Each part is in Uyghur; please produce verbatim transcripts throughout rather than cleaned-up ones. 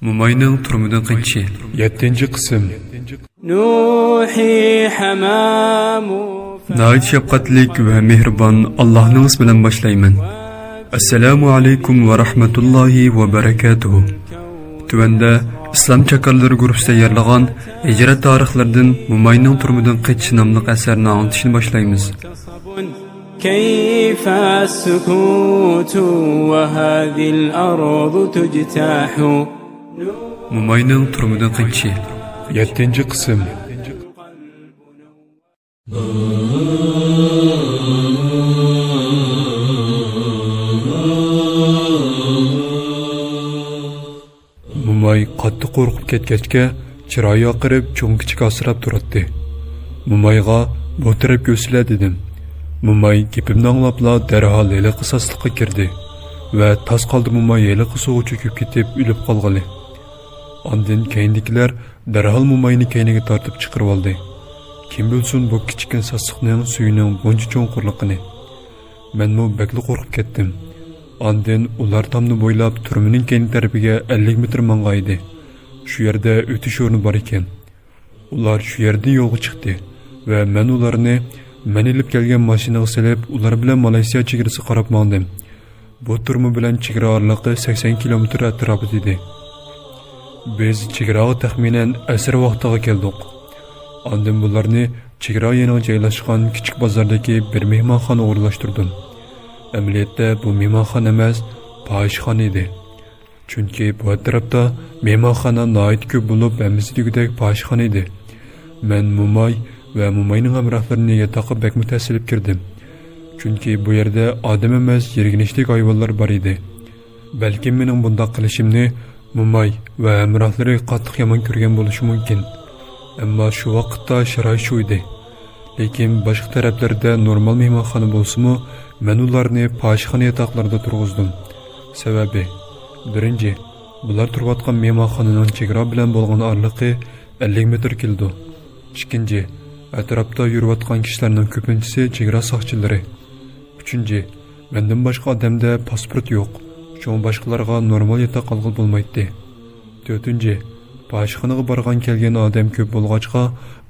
موماينىڭ تۈرمىدىن قېچىشى. يەتتىنچى قىسىم. ناھايىتى شەپقەتلىك ۋە مېھرىبان ئاللاھنىڭ ئىسمى بىلەن باشلايمەن. ئەسسالامۇ ئەلەيكۇم ۋە رەھمەتۇللاھى ۋە بەرەكاتۇھۇ. تۆۋەندە ئىسلام چاكارلىرى گۇرۇپپىسى تەييارلىغان ھىجرەت تارىخلىرىدىن موماينىڭ تۈرمىدىن قېچىشى ناملىق ئەسەرنى ئاڭلىتىشنى باشلايمىز. كيف السكوت وهذه الأرض تجتاح. موماينىڭ تۈرمىدىن قېچىشى. يەتتىنچى قىسىم. موماي قاتتىق قورقۇپ كەتكەچكە، چىرايى ئاقىرىپ، چوڭ-كىچىك ئاسراپ تۇراتتى. مومايغا «بۇ تەرەپكە ئۆتسىلە» دېدىم. موماي گېپىمنى ئاڭلاپلا دەرھال ھېلىقى ساسلىققا كىردى ۋە تاس قالدى موماي ھېلىقى سۇغا چۆكۈپ كېتىپ ئۆلۈپ قالغىلى. ئاندىن كەينىدىكىلەر دەرھال موماينى كەينىگە تارتىپ چىقىرىۋالدى. كىم بىلسۇن بۇ كىچىككىنە ساسلىقنىڭ سۈيىنىڭ بۇنچە چوڭقۇرلۇقىنى. مەنمۇ بەكلا قورقۇپ كەتتىم. ئاندىن ئۇلار تامنى بويلاپ تۈرمىنىڭ كەينى تەرىپىگە ئەللىك مېتىر ماڭغان ئىدى. شۇ يەردە ئۆتۈش ئورنى بار ئىكەن. ئۇلار شۇ يەردىن يولغا چىقتى ۋە مەن ئۇلارنى مەن ئېلىپ كەلگەن ماشىنىغا سېلىپ، ئۇلار بىلەن مالايسىيا چېگرىسىغا قاراپ ماڭدىم. بۇ تۈرمە بىلەن چېگرا ئارىلىقى سەكسەن كىلومېتىر ئەتراپىدا ئىدى. بىز چېگراغا تەخمىنەن ئەسىر ۋاقتىغا كەلدۇق. ئاندىن بۇلارنى چېگرا يېنىغا جايلاشقان كىچىك بازاردىكى بىر مېھمانخانىغا ئورۇنلاشتۇردۇم. ئەمەلىيەتتە بۇ مېھمانخانا ئەمەس، پاھىشخانا ئىدى. چۈنكى بۇ ئەتراپتا مېھمانخانا ناھايىتى كۆپ بولۇپ، ھەممىسى دېگۈدەك پاھىشخانا ئىدى. مەن موماي ۋە موماينىڭ ھەمراھلىرىنى ياتاققا بەكمۇ تەس ئېلىپ كىردىم. چۈنكى بۇ يەردە ئادەم ئەمەس، يىرگىنچلىك ھايۋانلار بار ئىدى. بەلكىم مېنىڭ بۇنداق قىلىشىمنى موماي ۋە ھەمراھلىرى قاتتىق يامان كۆرگەن بولۇشى مۇمكىن. ئەمما شۇ ۋاقىتتا شارائىت شۇ ئىدى. لېكىن باشقا تەرەپلەردە نورمال مېھمانخانا بولسىمۇ، مەن ئۇلارنى پاھىشخانا ياتاقلىرىدا تۇرغۇزدۇم. سەۋەبى، بىرىنچى، بۇلار تۇرۇۋاتقان مېھمانخانىنىڭ چېگرا بىلەن بولغان ئارىلىقى ئەللىك مېتىر كېلىدۇ. ئىككىنچى، ئەتراپتا يۈرۈۋاتقان كىشىلەرنىڭ كۆپىنچىسى چېگرا ساقچىلىرى. ئۈچىنچى، مەندىن باشقا ئادەمدە پاسپورت يوق، شۇڭا باشقىلارغا نورمال ياتاق ئالغىلى بولمايتتى. تۆتىنچى، پاھىشخانىغا بارغان كەلگەن ئادەم كۆپ بولغاچقا،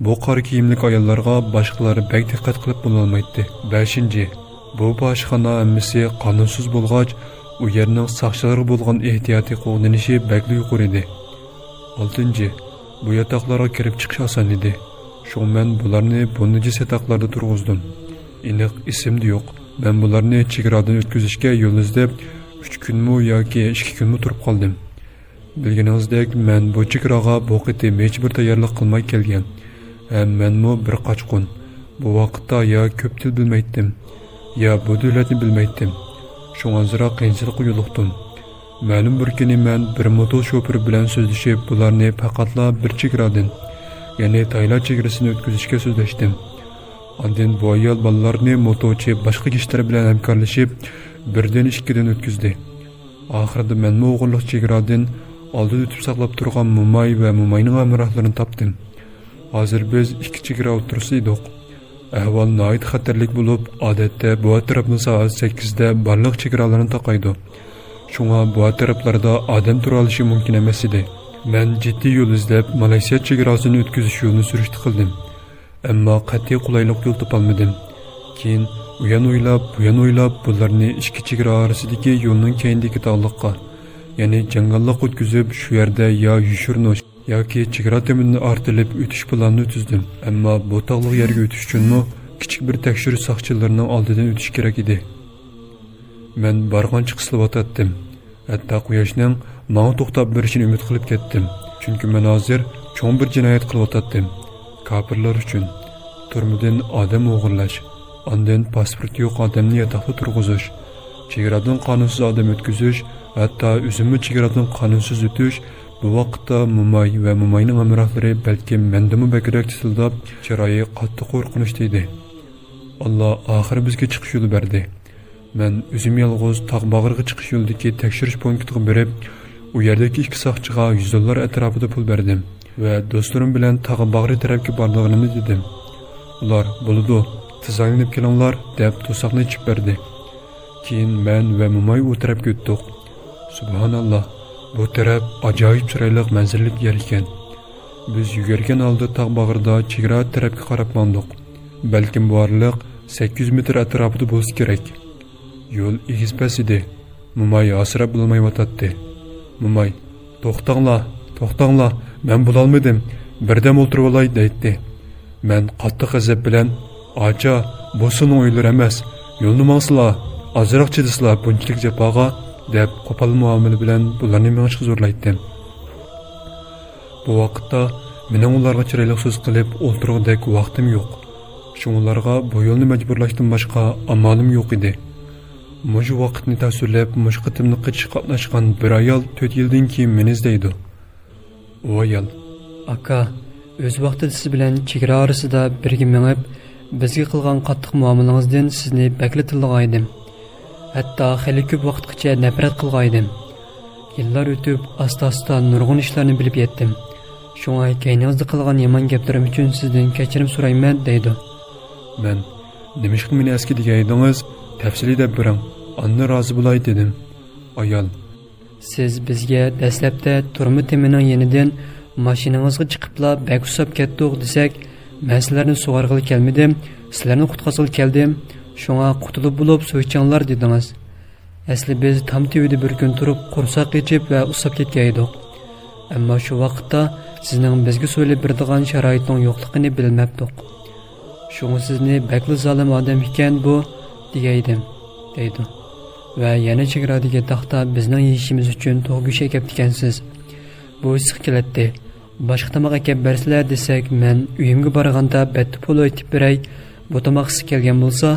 بۇ قارا كىيىملىك ئاياللارغا باشقىلار بەك دىققەت قىلىپ بولالمايتتى. بەشىنچى، بۇ پاھىشخانا ھەممىسى قانۇنسىز بولغاچ، ئۇ يەرنىڭ ساقچىلارغا بولغان ئېھتىياتى قوغدىنىشى بەكلا يۇقىرى ئىدى. ئالتىنچى، بۇ ياتاقلارغا كىرىپ چىقىش ئاسان ئىدى. شۇڭا مەن بۇلارنى بۇ نىجىس ياتاقلاردا تۇرغۇزدۇم. ئېنىق ئېسىمدە يوق. مەن بۇلارنى چېگرادىن ئۆتكۈزۈشكە يول ئىزدەپ، ئۈچ كۈنمۇ ياكى ئىككى كۈنمۇ تۇرۇپ قالدىم. بىلگىنىڭىزدەك، مەن بۇ چېگراغا بۇ قېتىم ھېچبىر تەييارلىق قىلماي كەلگەن. ھەم مەنمۇ بىر قاچقۇن. بۇ ۋاقىتتا يا كۆپ تىل بىلمەيتتىم، يا بۇ دۆلەتنى بىلمەيتتىم. شۇڭا ئازراق قىيىنچىلىققا يولۇقتۇم. مەلۇم بىر كۈنى مەن بىر موتو شوپۇرى بىلەن سۆزلىشىپ، بۇلارنى پەقەتلا بىر چېگرادىن، يەنى تايلاند چېگرىسىنى ئۆتكۈزۈشكە سۆزلەشتىم. ئاندىن بۇ ئايال بالىلارنى موتوچى باشقا كىشىلەر بىلەن ھەمكارلىشىپ، بىردىن ئىككىدىن ئۆتكۈزدى. ئاخىرىدا مەنمۇ ئوغرىلىق چېگرادىن ئالدىدا ئۆتۈپ ساقلاپ تۇرغان موماي ۋە موماينىڭ ھەمراھلىرىنى تاپتىم. ھازىر بىز ئىككى چېگرا ئوتتۇرىسىدا ئىدۇق. ئەھۋال ناھايىتى خەتەرلىك بولۇپ، ئادەتتە بۇ ئەتراپنى سائەت سەككىزدە بارلىق چېگرالارنى تاقايدۇ. شۇڭا بۇ ئەتراپلاردا ئادەم تۇرالىشى مۇمكىن ئەمەس ئىدى. مەن جىددىي يول ئىزدەپ، مالايسىيا چېگراسىنى ئۆتكۈزۈش يولىنى سۈرۈشتە قىلدىم. ئەمما قەتئىي قولايلىق يول تاپالمىدىم. كېيىن ئۇيان ئويلاپ، بۇيان ئويلاپ، بۇلارنى ئىككى چېگرا ئارىسىدىكى يولنىڭ كەينىدىكى تاغلىققا، يەنى جاڭگاللىققا ئۆتكۈزۈپ، شۇ يەردە يا يوشۇرۇنۇش ياكى چېگرا تېمىنى ئارتىلىپ ئۆتۈش پىلانىنى تۈزدۈم. ئەمما بۇ تاغلىق يەرگە ئۆتۈش ئۈچۈنمۇ كىچىك بىر تەكشۈرۈش ساقچىلىرىنىڭ ئالدىدىن ئۆتۈش كېرەك ئىدى. مەن بارغانچە قىسىلىۋاتاتتىم. ھەتتا قۇياشنىڭ ماڭا توختاپ بېرىشىنى ئۈمىد قىلىپ كەتتىم. چۈنكى مەن ھازىر چوڭ بىر جىنايەت قىلىۋاتاتتىم. كاپىرلار ئۈچۈن تۈرمىدىن ئادەم ئوغرىلاش، ئاندىن پاسپورتى يوق ئادەمنى ياتاقتا تۇرغۇزۇش، چېگرادىن قانۇنسىز ئادەم ئۆتكۈزۈش، ھەتتا ئۆزۈممۇ چېگرادىن قانۇنسىز ئۆتۈش، بۇ ۋاقىتتا موماي ۋە موماينىڭ ھەمراھلىرى بەلكىم مەندىنمۇ بەكرەك چىتىلداپ، چىرايى قاتتىق قورقۇنچتا ئىدى. ئاللا ئاخىرى بىزگە چىقىش يولى بەردى. مەن ئۆزۈم يالغۇز تاغ باغرىغا چىقىش يولىدىكى تەكشۈرۈش پونكىتىغا بېرىپ، ئۇ يەردىكى ئىككى ساقچىغا يۈز دوللار ئەتراپىدا پۇل بەردىم ۋە دوستلىرىم بىلەن تاغ باغرى تەرەپكە بارىدىغىنىمنى دېدىم. ئۇلار، «بولىدۇ، تېز ئايلىنىپ كېلىڭلار» دەپ توساقنى ئېچىپ بەردى. كېيىن مەن ۋە موماي ئۇ تەرەپكە ئۆتتۇق. سۇبھاناللا، بۇ تەرەپ ئاجايىپ چىرايلىق مەنزىرىلىك يەر ئىكەن. بىز يۈگۈرگەن ھالدا تاغ باغرىدا چېگرا تەرەپكە قاراپ ماڭدۇق. بەلكىم بۇ ئارىلىق سەككىز يۈز مېتىر ئەتراپىدا بولسا كېرەك. يول ئېگىز-پەس ئىدى. موماي ھاسىراپ بولالمايۋاتاتتى. موماي، «توختاڭلار، توختاڭلار، مەن بولالمىدىم، بىردەم ئولتۇرۇۋالاي» دەيتتى. مەن قاتتىق غەزەپ بىلەن، «ئاچا، بۇ سىلىنىڭ ئۆيلىرى ئەمەس، يولنى ماڭسىلا، ئازراق چىدىسىلا بۇنچىلىك جاپاغا» دەپ، قوپال مۇئامىلە بىلەن بۇلارنى مېڭىشقا زورلايتتىم. بۇ ۋاقىتتا مېنىڭ ئۇلارغا چىرايلىق سۆز قىلىپ ئولتۇرغۇدەك ۋاقتىم يوق. شۇڭا ئۇلارغا بۇ يولنى مەجبۇرلاشتىن باشقا ئامالىم يوق ئىدى. مۇشۇ ۋاقىتنى تەسۋىرلەپ، مۇشۇ قېتىملىق قېچىشقا قاتناشقان بىر ئايال تۆت يىلدىن كېيىن مېنى ئىزدەيدۇ. ئۇ ئايال، «ئاكا، ئۆز ۋاقتىدا سىز بىلەن چېگرا ئارىسىدا بىرگە مېڭىپ، بىزگە قىلغان قاتتىق مۇئامىلىڭىزدىن سىزنى بەكلا تىللىغانىدىم. ھەتتا خېلى كۆپ ۋاقىتقىچە نەپرەت قىلغانىدىم. يىللار ئۆتۈپ، ئاستا-ئاستا نۇرغۇن ئىشلارنى بىلىپ يەتتىم. شۇڭا كەينىڭىزدە قىلغان يامان گەپلىرىم ئۈچۈن سىزدىن كەچۈرۈم سورايمەن» دەيدۇ. مەن، «نېمىشقا مېنى ئەسكى دېگەنىدىڭىز، تەپسىلىي دەپ بېرىڭ، ئاندىن رازى بولاي» دېدىم. ئايال، «سىز بىزگە دەسلەپتە تۈرمە تېمىنىڭ يېنىدىن ماشىنىڭىزغا چىقىپلا بەك ئۇسساپ كەتتۇق دېسەك، مەن سىلەرنى سۇغارغىلى كەلمىدىم، سىلەرنى قۇتقۇزغىلى كەلدىم، شۇڭا قۇتۇلۇپ بولۇپ سۇ ئىچىڭلار دېدىڭىز. ئەسلى بىز تام تۈۋىدە بىر كۈن تۇرۇپ، قورساق ئېچىپ ۋە ئۇسساپ كەتكەن ئىدۇق. ئەمما شۇ ۋاقىتتا سىزنىڭ بىزگە سۇ ئېلىپ بېرىدىغان شارائىتىڭ يوقلۇقىنى بىلمەپتۇق. شۇڭا سىزنى بەكلا زالىم ئادەم ئىكەن بۇ، دېگەيدىم» دەيدۇ. ۋە يەنە چېگرادىكى تاغدا بىزنىڭ يېيىشىمىز ئۈچۈن تۇخۇم گۆشى ئەكەپتىكەنسىز. بۇ ئىسسىق كېلەتتى. باشقا تاماق ئەكەپ بەرسىلە دېسەك، مەن ئۆيۈمگە بارغاندا بەتتە پولۇ ئېتىپ بېرەي، بۇ تاماق ئىسسىق كەلگەن بولسا،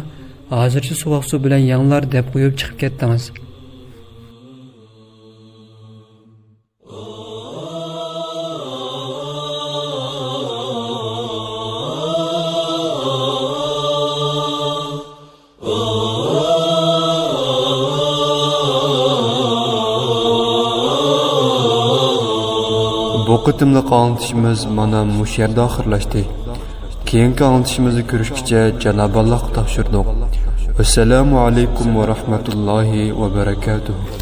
ھازىرچە سوغۇق سۇ بىلەن يەڭلار دەپ قويۇپ چىقىپ كەتتىڭىز. بۇ قېتىملىق ئاڭلىتىشىمىز مانا مۇشۇ يەردە ئاخىرلاشتى. كېيىنكى ئاڭلىتىشىمىزدا كۆرۈشكىچە جانابى ئاللاھقا تاپشۇردۇق. ۋەسسالامۇ ئەلەيكۇم ۋە رەھمەتۇللاھى ۋە بەرەكاتۇھۇ.